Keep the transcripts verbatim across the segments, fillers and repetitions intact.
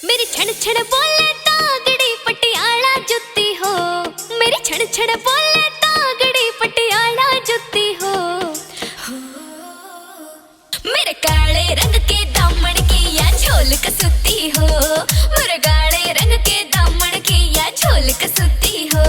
मेरी छण छण बोले तागड़ी पटियाला जुत्ती हो, मेरी छण छण बोले तागड़ी पटियाला जुत्ती हो। मेरे काले रंग के दामन की या झोल कसूती हो, मेरे काले रंग के दामन की या झोल कसूती हो।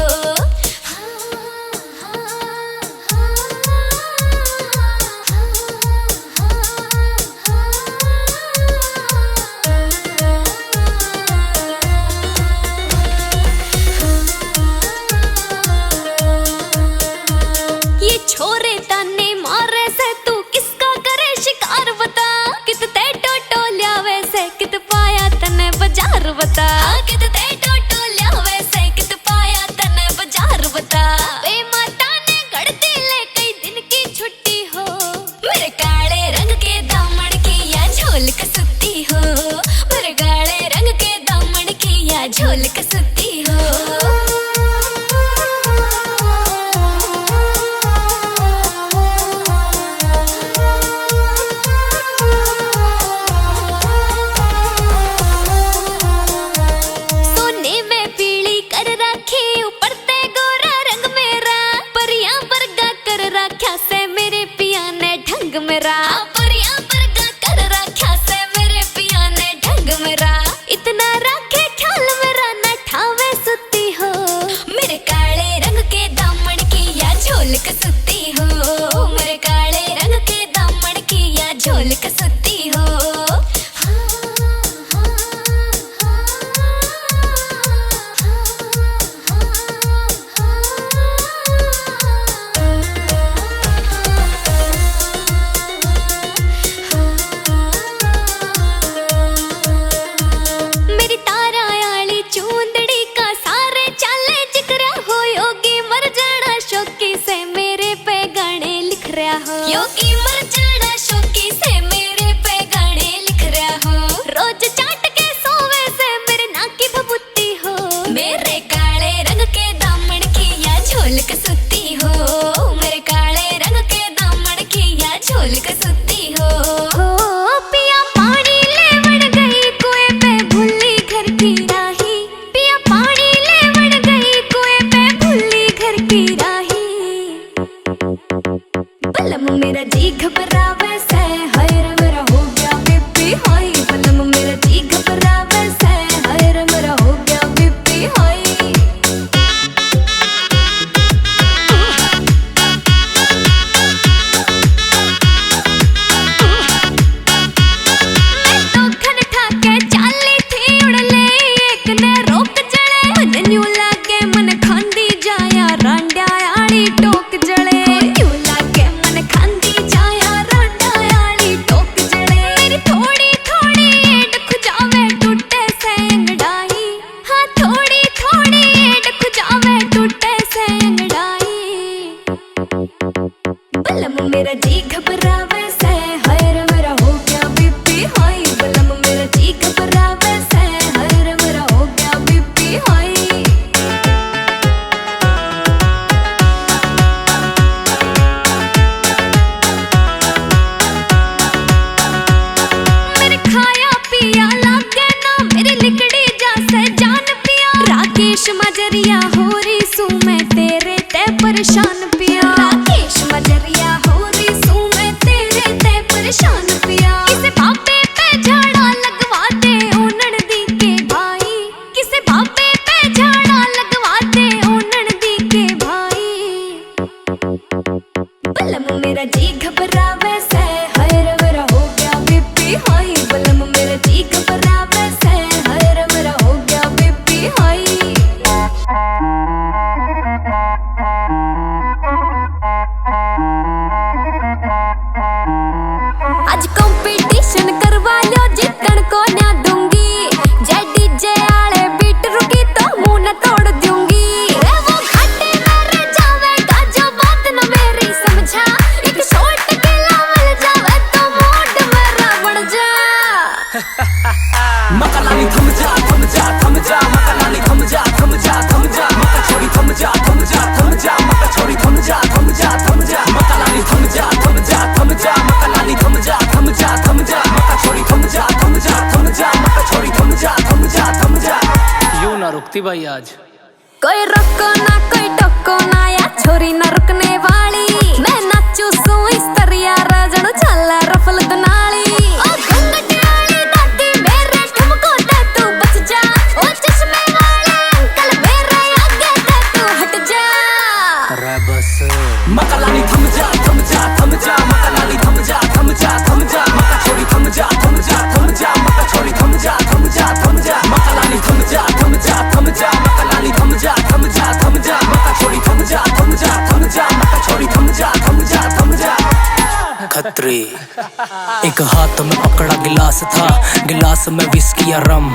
ये छोरे ताने मारे से, तू किसका करे शिकार बता। कित तै टोटो ल्यावे से, कित पाया तने बाजार बता। हाँ, कित तै टोटो ल्यावे से, कित पाया तने बाजार बता। वे माता ने घड़ दी ले कई दिन की छुट्टी हो। मेरे काले रंग के दामन की या झोल कसूती हो, मेरे काले रंग के दामन की या झोल कसूती हो। सोने में पीली कर रखी, ऊपर ते गोरा रंग मेरा, परियां बरगा कर रख्या से मेरे पिया ने ढंग मेरा। हाँ, परियां बरगा कर रख्या से मेरे पिया ने ढंग मेरा। इतना राखे ख्याल मेरा, ना ठावे सुती हो। मेरे काले रंग के दामन की या झोल कसूती हो, मेरे काले रंग के दामन की या झोल कसूती हो। मेरी तारा आली चूंदड़ी का सारे चाले जिक्र हो, योगी मर जाना शौकी से मेरे पे गाने लिख रहा हो। योगी मर जाना शौकी से मेरे पे गाने लिख रहा हो। रोज चाट के सोवे से मेरे ना की भभूति हो। मेरे काले रंग के दामन की या झोल कसूती हो, मेरे काले रंग के दामन की या झोल कसूती हो। हो पिया पानी लेवण गई कुएं पे भूली घर की राही, पिया पानी लेवण गई कुएं पे भूली घर की राही। बलम मेरा जी घबरावे से, हाय रे मेरा हो गया बीपी हाई। बलम मेरा जी घबरावे से, हाय रे मेरा हो गया बीपी हाई। मैं तो घन ठाके चाली थी उड़ ले, एक ने रोक जले। मन न्यू लागे मन खांदी जाया रांडा आली टोक जले। न्यू लागे मन खांदी जाया रांडा आली टोक जले। मेरी थोड़ी थोड़ी एड खुजावे टूटे से अंगड़ाई। हाँ, थोड़ी थोड़ी एड खुजावे टूटे से अंगड़ाई। बलम मेरा जी घबरावे से, हाय रे मेरा हो गया बीपी हाई। बलम मेरा जी घबरावे से, हाय रे मेरा हो गया बीपी हाई। मेरे खाया पिया लागे ना, मेरी लिकड़ी जा से जान पिया। राकेश मजरिया हो रही सू मैं तेरे ते परेशान पिया। राकेश मजरिया हो रही सू मैं तेरे ते परेशान पिया। किसे बाबे पे झाड़ा लगवा दे ओनन दी के भाई, किसे बाबे पे झाड़ा लगवा दे ओनन दी के भाई। बलम मेरा जी घबरावे से, हाय रे मेरा हो गया बीपी हाई। बलम मेरा जी घबरावे से, हाय रे मेरा हो गया बीपी हाई। आज कंपटीशन थी भाई आज। कोई रोको ना, कोई टोको ना, या छोरी ना रुकने वाली। मैं नाचू सूं इस तरिया, राजन चाला रफल दनाली। ओ घूंघट वाली दादी, मेरे ठुमकों ते तू बच जा। ओ चश्मे वाले अंकल, मेरे आगे ते तू हट जा। रे बस। मकालाली थम जा, थम जा, थम जा, मकालाली थम जा, थम जा, थम जा, मका छोरी थम जा, थम जा, थम जा, मका छोरी थम जा, थम जा, थम जा, मकालाली थम जा, थम जा, थम जा, मकालाली थम जा, थम जा, थम जा, मका छोरी थम जा, थम जा, थम जा, मका छोरी थम जा, थम जा, थम जा। खतरी। एक हाथ में पकड़ा गिलास था, गिलास में विस्की या रम।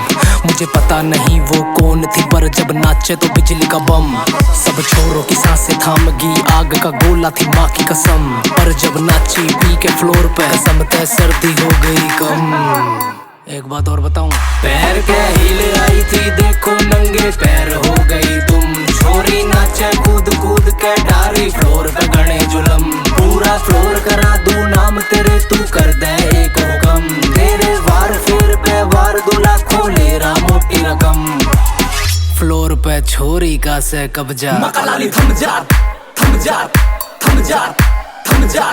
मुझे पता नहीं वो कौन थी, पर जब नाचे तो बिजली का बम। सब छोरों की सांसें थाम गई, आग का गोला थी माँ की कसम। पर जब नाची पी के फ्लोर पे, कसम ते सर्दी हो गई कम। एक बात और बताऊं, पैर के हील आई थी, देखो नंगे पैर हो गई तुम। छोरी नाचे कूद कूद के, डारी फ्लोर पे घणे जुलम। पूरा फ्लोर करा दूं नाम तेरे, तू कर दे एक हुक्म। तेरे वार फेर पे वार दूं, लाखों ले रहा मोटी रकम। फ्लोर पे छोरी का से कब्जा। मकालाली थम जा, थम जा, थम जा, थम जा,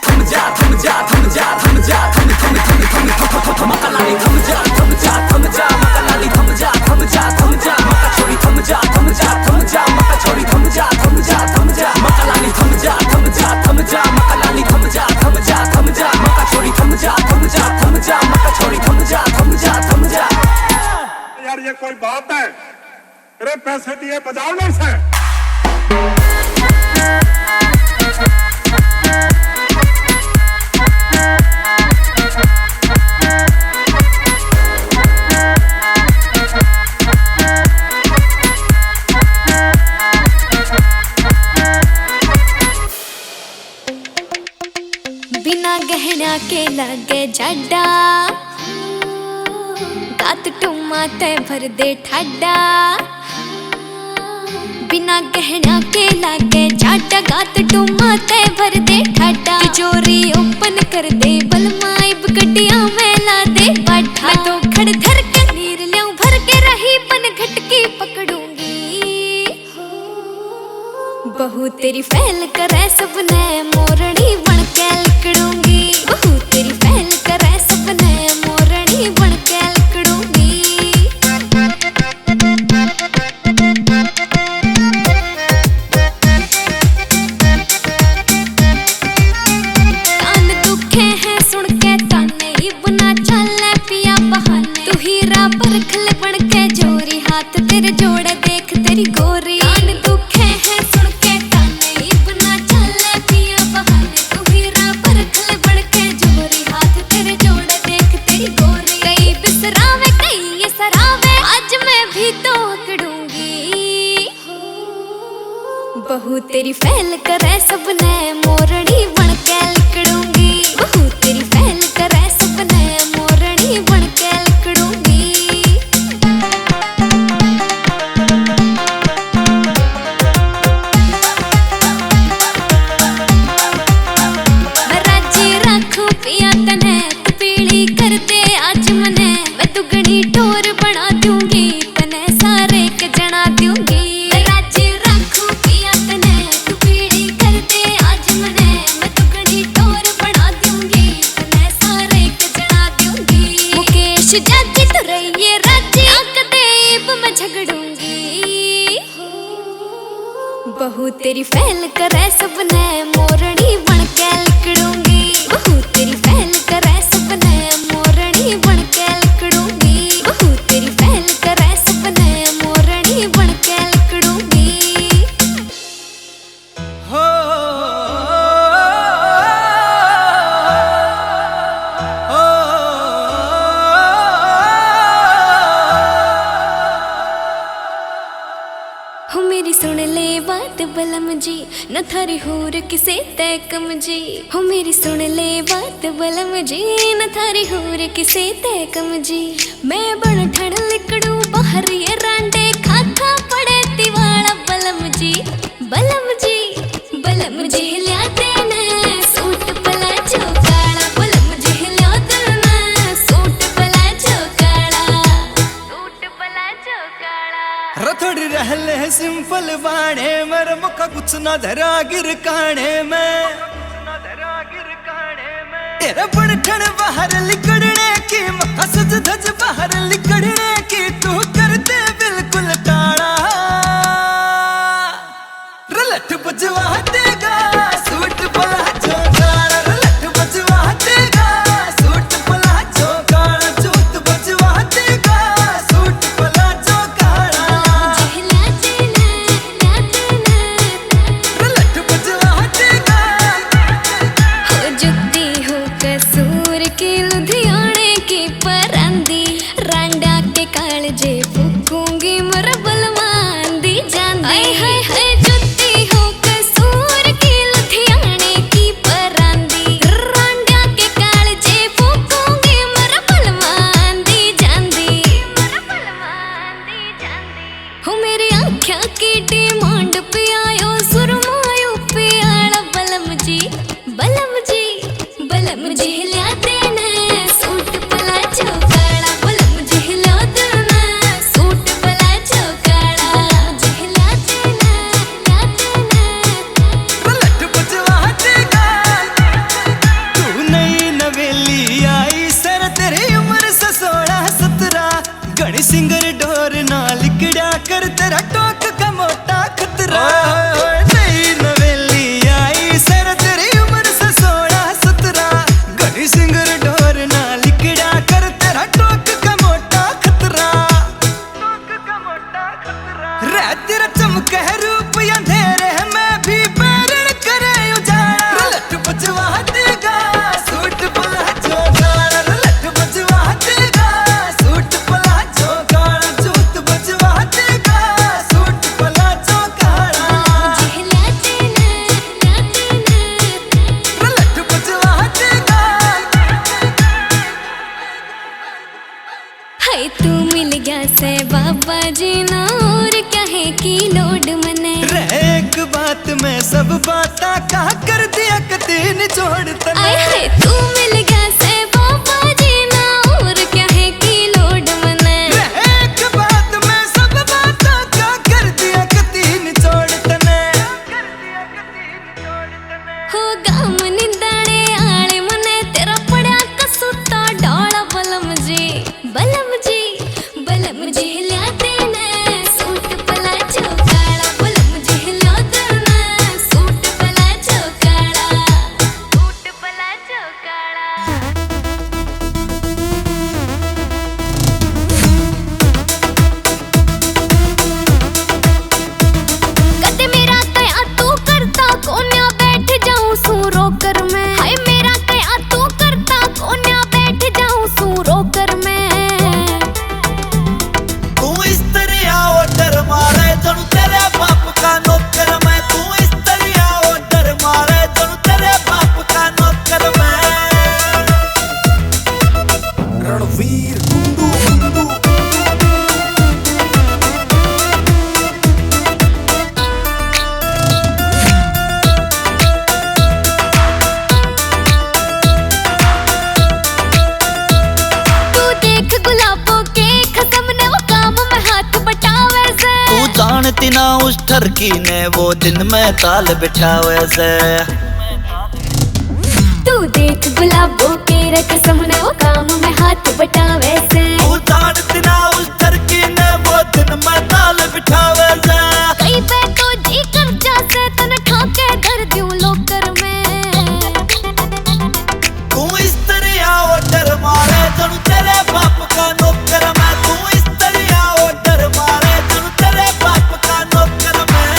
थम जा, थम जा, थम जा, थम जा, थम, थम, थम, थम, थम, थम, थम, मकालाली थम जा, थम जा, थम जा, मकालाली थम जा, थम जा, थम जा, मका छोरी थम जा, थम जा, थम जा, मका छोरी थम जा, थम जा, थम जा, मकालाली थम जा, थम जा, थम जा, मकालाली थम जा, थम जा, थम जा, मका छोरी थम जा, थम जा, थम जा, मका छोरी थम जा, थम जा, थम जा। यार, ये कोई बात है? अरे, पैसे दिए बजाओ ना इसे। बिना गहना के लागे जाडा, गात टूमा ते भर दे ठाडा। बिना गहना के लागे जाडा, गात टूमा ते भर दे ठाडा। तिजोरी ओपन कर दे बलमा, इब गड्डियां में ला दे बाठा। मैं तो खड़ धर के नीर ल्याऊं भर के, रही पन घटकी पकड़ूंगी। बहू तेरी फैल करे सबने, मोरनी बन के लिकड़ूंगी। बहू तेरी फैल करे सबने, मोरनी बन के लिकड़ूंगी। कान दुखे हैं सुन के ताने, इब ना चाले पिया बहाने। तू हीरा परख ले बन के जोरी, हाथ तेरे जोड़े देख तेरी गोरी। कान दुखे हैं सुन के ताने, इब ना चाले पिया बहाने। तू हीरा परख ले बन के जोरी, हाथ तेरे जोड़े देख तेरी गोरी। कई बिसरावे, कई ये सरावे, आज मैं भी तो अकड़ूंगी। बहू तेरी फैल करे सबने, मोरनी बन के लिकड़ूंगी। बहू तेरी फैल करे सबने, मोरनी बन के लिकड़ूंगी। मैं राजी राखूं पिया तने, तू पीली कर दे आज मने। मैं दुगनी टोर बना दूंगी, तने सारे के जना दूंगी। मैं राजी राखूं पिया तने, तू पीली कर दे आज मने। मैं दुगनी टोर बना दूंगी, तने सारे के जना दूंगी। मुकेश जाजी तू रहिए राजी, ना कदे इब मैं झगड़ूंगी। बहू तेरी फैल करे सबने, मोरनी बन के लिकड़ूंगी। बहू तेरी फैल करे सबने, मोरनी बन के लिकड़ूंगी। बहू तेरी फैल करे सबने, मोरनी बन के लिकड़ूंगी। हो, हो, हो मेरी सुन ले बात बलम जी, न थारी होर किसे तै कम जी। हो मेरी सुन ले बात बलम जी, न थारी होर किसे तै कम जी। मैं बन ठण लिकड़ू बाहर ये रांडे, खाखा पड़े तिवाला बलम जी। बलम जी, बलम जी ल्या देने सूट प्लाजो काला। बलम जी ल्या देने सूट प्लाजो काला। सूट प्लाजो काला। सिंपल बाणे मेरे मुख कुछ ना धरा गिर काने में। तेरे बड़ठण बाहर लिकड़ने की मखा सज धज बाहर लिकड़ने की तू कर दे बिल्कुल टाला। रलट बजवा देगा सूट प्लाजो काला, रलट बजवा देगा सूट प्लाजो काला, जूत बजवा देगा सूट प्लाजो काला। रलट बजवा देगा। हो जुत्ती हो कसूर की लुधियाने की परांदी, रांडा के कालजे फूकूंगी मर बलवांदी जांदी। हाय, हाय, हाय, जुत्ती हो कसूर की लुधियाने की परांदी, रांडा के कालजे फूकूंगी मर बलवांदी जांदी। हो मेरी आँख्या की डिमांड पे आयो सुरमायो प्याला बलम जी, बलम जी, बलम जी लिया देने सूट प्लाजो काला, बलम जी लिया देने सूट प्लाजो काला, जी लिया देने, लिया देने। रलट बजवा देगा। तू नई नवेली आई सर, तेरी उम्र से सोलह सत्रह। घणी सिंगर डोर ना लिकड़या कर, तेरा टोक का मोटा खतरा। ओए, ओए, नई नवेली आई सर, तेरी उम्र से सोलह सत्रह। घणी सिंगर डोर ना लिकड़या कर, तेरा टोक का मोटा खतरा। रे तेरा चमके रूप अंधेरे में भी बैरण करे उजाला। रलट बजवा देगा सूट प्लाजो काला, रलट बजवा देगा सूट प्लाजो काला, जूत बजवा देगा सूट प्लाजो काला। रलट बजवा देगा। हाय तू मिल गया से बाबा जी ना, और क्या है की लोड मने। रे एक बात में सब बातां कहा कर दिया कती निचोड़ तने। आय हाय तू मिल गया से बाबा जी ना, और क्या है की लोड मने। रे एक बात में सब बातां कहा कर दिया कती निचोड़ तने। हो गाम निंदाणे आले मने, तेरा पड़ा कसूता डाला बलम जी, बलम जी, बलम जी लिया देने सूट प्लाजो काला, बलम जी लिया देने सूट प्लाजो काला, सूट प्लाजो काला। कदे मेरा कया तू करता कोन्या, बैठ जाऊं सू रोकर में। हाय मेरा कया तू करता कोन्या, बैठ जाऊं सू रोकर में। तू इस तरह order मारे जणु तेरे बाप का नौकर मैं। तू इस तरह order मारे जणु तेरे बाप का नौकर मैं। रणवीर गुंडू, गुंडू, गुंडू। तू देख गुलाबों के खसम ने वो काम में हाथ बटावे से। तू जानती ना उस ठरकी ने वो दिन में ताल बिठावे से। तू देख गुलाबों के रकसम ने वो काम में हाथ बटावे से। तू जानती ना उस ठरकी ने वो दिन में ताल बिठावे से। कई पे तो जी कर जा से तन ठाके धर दूं लोकर में। तू इस तरह order मारे जणु तेरे बाप का नौकर मैं। तू इस तरह order मारे जणु तेरे बाप का नौकर मैं।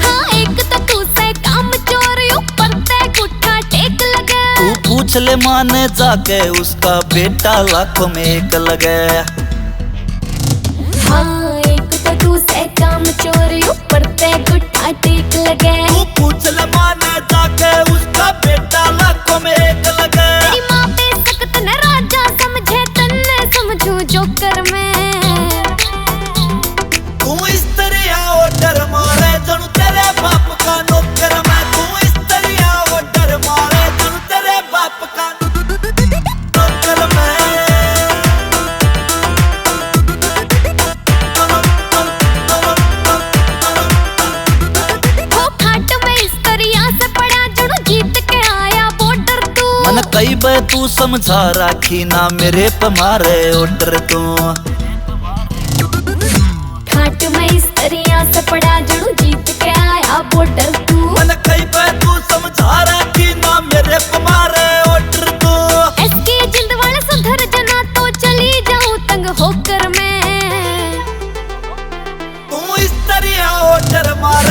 हाँ, एक तो तू से काम चोर, ऊपर ते गुट्ठा टेक लगे। तू पूछ ले माँ ने जाके, उसका बेटा लाखों में एक लगे। हाँ, एक तो तू से काम चोर, ऊपर ते गुट्ठा टेक लगे। तू पूछ ले माँ ने जाके, उसका बेटा लाखों में एक लगे। तेरी माँ बेशक तन्ने राजा समझे, तन्ने समझूं जोकर मैं। तू इस तरह order मारे जणु तेरे बाप का नौकर मैं। तू इस तरह order मारे जणु तेरे बाप का अबे तू समझा राखी ना मेरे पे मारे ऑर्डर तू। ठाट में इस तरिया से पड़ा जड़ू जीत के आया बॉर्डर तू। मन कई पे तू समझा राखी ना मेरे पे मारे ऑर्डर तू। एसके जिंद वाले सुधर जना तो चली जाऊं तंग होकर मैं। तू इस तरिया ऑर्डर मार